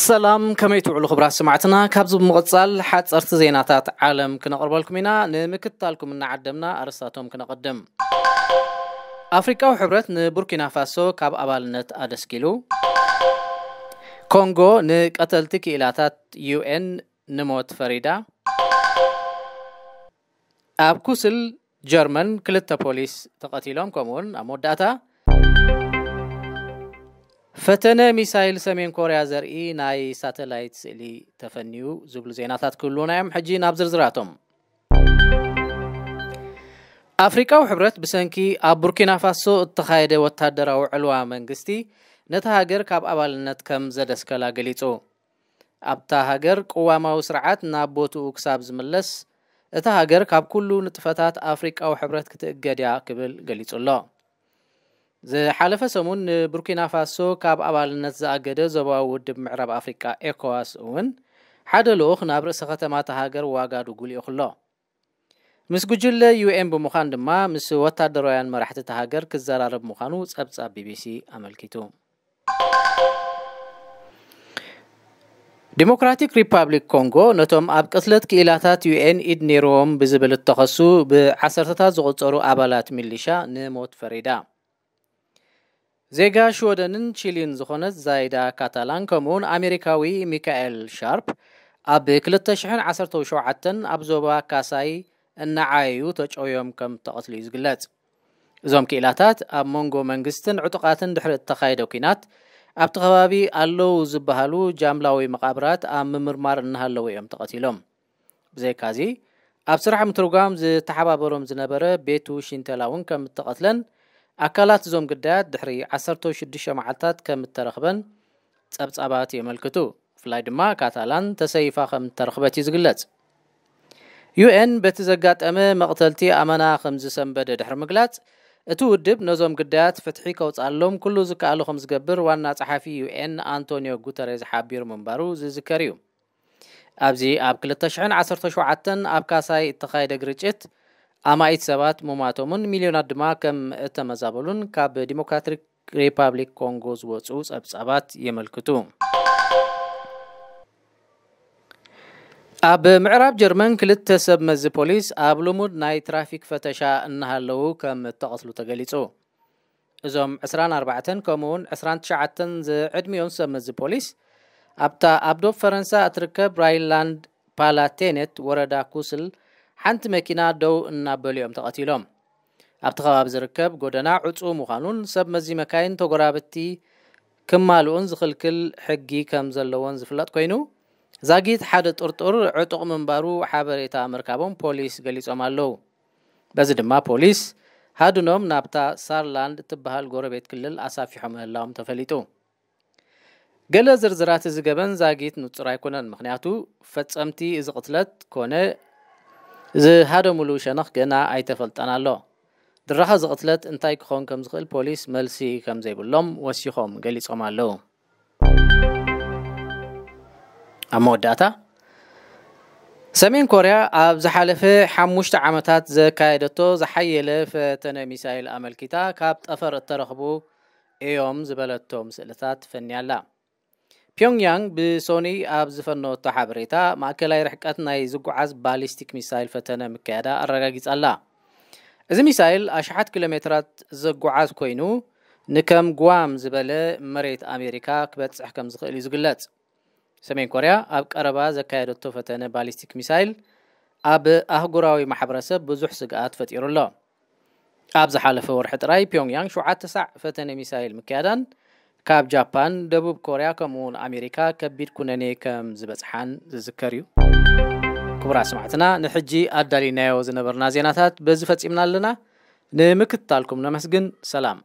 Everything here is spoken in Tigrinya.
ሰላም፣ ከመይ ትውዕሉ ክቡራት ሰማዕትና? ካብዚ ብምቕጻል ሓጸርቲ ዜናታት ዓለም ክነቕርበልኩም ኢና። ንምክትታልኩም እናዓደምና ኣርእስታቶም ክነቐድም። ኣፍሪቃዊ ሕብረት ንቡርኪና ፋሶ ካብ ኣባልነት ኣደስኪሉ። ኮንጎ ንቀተልቲ ክኢላታት ዩ ኤን ንሞት ፈሪዳ። ኣብ ኩስል ጀርመን ክልተ ፖሊስ ተቐቲሎም። ከምኡውን ኣብ መወዳእታ፣ ፈተነ ሚሳይል ሰሜን ኮርያ ዘርኢ ናይ ሳተላይት ስእሊ ተፈንዩ ዝብሉ ዜናታት ክህልዉና እዮም። ሕጂ ናብ ዝርዝራቶም። ኣፍሪቃዊ ሕብረት ብሰንኪ ኣብ ቡርኪና ፋሶ እተኻየደ ወታደራዊ ዕልዋ መንግስቲ ነታ ሃገር ካብ ኣባልነት ከም ዘደስከላ ገሊጹ። ኣብታ ሃገር ቅዋማዊ ስርዓት ናብ ቦትኡ ክሳብ ዝምለስ፣ እታ ሃገር ካብ ኩሉ ንጥፈታት ኣፍሪቃዊ ሕብረት ክትእገድ እያ ክብል ገሊጹ ኣሎ። ዝሓለፈ ሰሙን ንቡርኪና ፋሶ ካብ ኣባልነት ዝኣገደ ዞባዊ ውድብ ምዕራብ ኣፍሪቃ ኤኮዋስ እውን ሓደ ልኡኽ ናብ ርእሰ ከተማ እታ ሃገር ዋጋዱጉ ልኢኹ ኣሎ። ምስ ጉጅለ ዩ ኤን ብምዃን ድማ ምስ ወታደራውያን መራሕቲ እታ ሃገር ክዘራረብ ምዃኑ ጸብጻብ ቢ ቢ ሲ ኣመልኪቱ። ዲሞክራቲክ ሪፓብሊክ ኮንጎ ነቶም ኣብ ቅትለት ክኢላታት ዩ ኤን ኢድ ነይርዎም ብዝብል እተኸሱ ብዓሰርተታት ዝቑጸሩ ኣባላት ሚሊሻ ንሞት ፈሪዳ። ዜጋ ሽወደንን ቺሊን ዝኾነት ዛይዳ ካታላን ከምኡውን ኣሜሪካዊ ሚካኤል ሻርፕ ኣብ ክልተ ሽሕን ዓሰርተ ሸውዓተን ኣብ ዞባ ካሳይ እናዓየዩ ተጨውዮም ከም እተቐትሉ እዩ ዝግለጽ። እዞም ክኢላታት ኣብ መንጎ መንግስትን ዕጡቓትን ድሕሪ እተኻየደ ኲናት ኣብቲ ከባቢ ኣለዉ ዝበሃሉ ጃምላዊ መቓብራት ኣብ ምምርማር እናሃለዉ እዮም ተቐቲሎም። ብዘይካዚ፣ ኣብ ስራሕ ምትርጓም ዝተሓባበሮም ዝነበረ ቤቱ ሽንተላ እውን ከም እተቐትለን ኣካላት እዞም ግዳያት ድሕሪ ዓሰርተ ሽዱሽተ መዓልታት ከም እተረኽበን ጸብጻባት የመልክቱ። ብፍላይ ድማ ካታላን ተሰይፋ ከም እተረኽበት እዩ ዝግለጽ። ዩ ኤን በቲ ዘጋጠመ መቕተልቲ ኣመና ከም ዝሰንበደ ድሕሪ ምግላጽ፣ እቲ ውድብ ነዞም ግዳያት ፍትሒ ከውጻሎም ኩሉ ዝከኣሎ ከም ዝገብር ዋና ጸሓፊ ዩ ኤን ኣንቶኒዮ ጉተሬዝ ሓቢሩ ምንባሩ ዝዝከር እዩ። ኣብዚ ኣብ ክልተ ሽሕን ዓሰርተ ሸውዓተን ኣብ ካሳይ እተኻየደ ግርጭት ኣማኢት ሰባት ምሟቶምን ሚልዮናት ድማ ከም እተመዛበሉን ካብ ዲሞክራቲክ ሪፓብሊክ ኮንጎ ዝወጹ ጸብጻባት የመልክቱ። ኣብ ምዕራብ ጀርመን ክልተ ሰብ መዚ ፖሊስ ኣብ ልሙድ ናይ ትራፊክ ፈተሻ እናሃለዉ ከም እተቐትሉ ተገሊጹ። እዞም ዕስራን ኣርባዕተን ከምኡውን ዕስራን ትሽዓተን ዝዕድሚኦም ሰብ መዚ ፖሊስ ኣብታ ኣብ ዶብ ፈረንሳ እትርከብ ራይንላንድ ፓላቴኔት ወረዳ ኩስል ሓንቲ መኪና ደው እናበሉ እዮም ተቐቲሎም። ኣብቲ ከባቢ ዝርከብ ጎደና ዕጹው ምዃኑን ሰብ መዚ መካይን ተጎራብቲ ክማልኡን ዝኽልክል ሕጊ ከም ዘለዎን ዝፍለጥ ኮይኑ፣ ዛጊት ሓደ ጥርጡር ዕጡቕ ምንባሩ ሓበሬታ ምርካቦም ፖሊስ ገሊጾም ኣለዉ። በዚ ድማ ፖሊስ ሃድኖም ናብታ ሳርላንድ እትበሃል ጎረቤት ክልል ኣሳፊሖም ምህላዎም ተፈሊጡ። ገለ ዝርዝራት እዚ ገበን ዛጊት ንጹር ኣይኮነን፣ ምኽንያቱ ፈጸምቲ እዚ ቅትለት ኮነ ዝሃደሙሉ ሸነኽ ገና ኣይተፈልጠን ኣሎ። ድራኸ እዚ ቅትለት እንታይ ክኸውን ከም ዝኽእል ፖሊስ መልሲ ከም ዘይብሎም ወሲኾም ገሊጾም ኣለዉ። ኣብ መወዳእታ፣ ሰሜን ኮርያ ኣብ ዝሓለፈ ሓሙሽተ ዓመታት ዘካየደቶ ዝሓየለ ፈተነ ሚሳይል ኣመልኪታ ካብ ጠፈር እተረኽቡ እዮም ዝበለቶም ስእልታት ፈንያ ኣላ። ፒዮንግያንግ ብሶኒ ኣብ ዝፈነወቶ ሓበሬታ፣ ማእከላይ ርሕቀት ናይ ዝጓዓዝ ባሊስቲክ ሚሳይል ፈተነ ምክያዳ ኣረጋጊጻ ኣላ። እዚ ሚሳይል ኣሽሓት ኪሎ ሜትራት ዘጓዓዝ ኮይኑ፣ ንከም ጓም ዝበለ መሬት ኣሜሪካ ክበጽሕ ከም ዝኽእል እዩ ዝግለጽ። ሰሜን ኮርያ ኣብ ቀረባ ዘካየደቶ ፈተነ ባሊስቲክ ሚሳይል ኣብ ኣህጉራዊ ማሕበረሰብ ብዙሕ ስግኣት ፈጢሩ ኣሎ። ኣብ ዝሓለፈ ወርሒ ጥራይ ፒዮንግያንግ ሸውዓተ ሳዕ ፈተነ ሚሳይል ምክያዳን ካብ ጃፓን፣ ደቡብ ኮርያ ከምኡውን ኣሜሪካ ከቢድ ኩነኔ ከም ዝበጽሓን ዝዝከር እዩ። ክቡራት ሰማዕትና፣ ንሕጂ ኣዳሊናዮ ዝነበርና ዜናታት በዚ ፈጺምና ኣለና። ንምክትታልኩም ነመስግን። ሰላም።